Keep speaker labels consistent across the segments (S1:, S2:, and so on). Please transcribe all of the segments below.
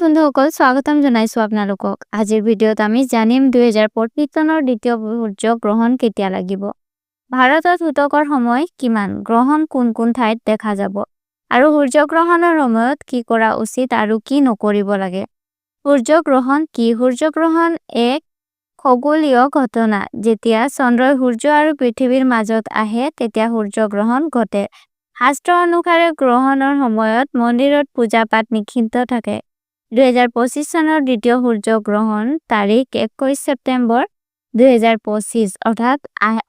S1: বন্ধুসকল, স্বাগতম জনাইছো আপোনালোকক। আজিৰ ভিডিঅ'ত আমি জানিম 2025 চনৰ দ্বিতীয় সূৰ্য গ্ৰহণ কেতিয়া লাগিব, ভাৰতত সূতকৰ সময় কিমান, গ্ৰহণ কোন কোন ঠাইত দেখা যাব আৰু সূৰ্যগ্ৰহণৰ সময়ত কি কৰা উচিত আৰু কি নকৰিব লাগে। সূৰ্যগ্ৰহণ কি? সূৰ্যগ্ৰহণ এক খগোলীয় ঘটনা। যেতিয়া চন্দ্ৰই সূৰ্য আৰু পৃথিৱীৰ মাজত আহে, তেতিয়া সূৰ্যগ্ৰহণ ঘটে। শাস্ত্ৰ অনুসাৰে গ্ৰহণৰ সময়ত মন্দিৰত পূজা পাঠ নিষিদ্ধ থাকে। 2025 চনৰ দ্বিতীয় সূৰ্যগ্ৰহণ তাৰিখ 21 ছেপ্টেম্বৰ 2025, অৰ্থাৎ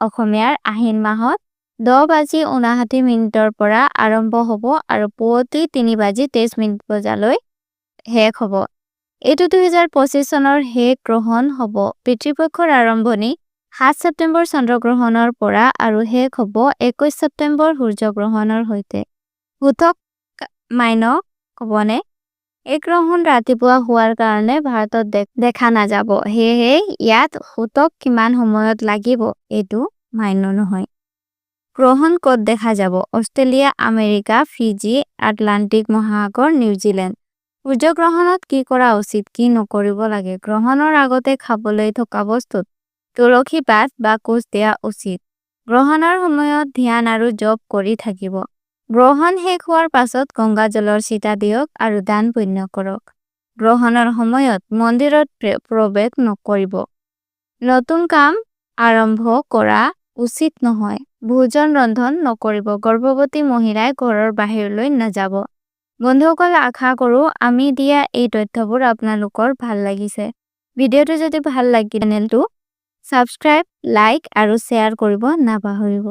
S1: অসমীয়াৰ আহিন মাহত 10:59 মিনিটৰ পৰা আৰম্ভ হ'ব আৰু পুৱতি 3:23 মিনিট বজালৈ শেষ হ'ব। এইটো 2025 চনৰ শেষ গ্ৰহণ হ'ব। পিতৃপক্ষৰ আৰম্ভণি 7 ছেপ্টেম্বৰ চন্দ্ৰগ্ৰহণৰ পৰা আৰু শেষ হ'ব 21 ছেপ্টেম্বৰ সূৰ্যগ্ৰহণৰ সৈতে। সূতক মান্য হ'বনে? এই গ্ৰহণ ৰাতিপুৱা হোৱাৰ কাৰণে ভাৰতত দেখা নাযাব। সেয়েহে ইয়াত সূতক কিমান সময়ত লাগিব, এইটো মান্য নহয়। গ্ৰহণ ক'ত দেখা যাব? অষ্ট্ৰেলিয়া, আমেৰিকা, ফিজি, আটলান্টিক মহাসাগৰ, নিউজিলেণ্ড। সূৰ্যগ্ৰহণত কি কৰা উচিত, কি নকৰিব লাগে? গ্ৰহণৰ আগতে খাবলৈ থকা বস্তুত তুলসী পাত বা কুশ দিয়া উচিত। গ্ৰহণৰ সময়ত ধ্যান আৰু জপ কৰি থাকিব। গ্ৰহণ শেষ হোৱাৰ পাছত গংগা জলৰ ছিটা দিয়ক আৰু দান পুণ্য কৰক। গ্ৰহণৰ সময়ত মন্দিৰত প্ৰৱেশ নকৰিব। নতুন কাম আৰম্ভ কৰা উচিত নহয়। ভোজন ৰন্ধন নকৰিব। গৰ্ভৱতী মহিলাই ঘৰৰ বাহিৰলৈ নাযাব। বন্ধুসকল, আশা কৰোঁ আমি দিয়া এই তথ্যবোৰ আপোনালোকৰ ভাল লাগিছে। ভিডিঅ'টো যদি ভাল লাগিল, চেনেলটো ছাবস্ক্ৰাইব, লাইক আৰু শ্বেয়াৰ কৰিব নাপাহৰিব।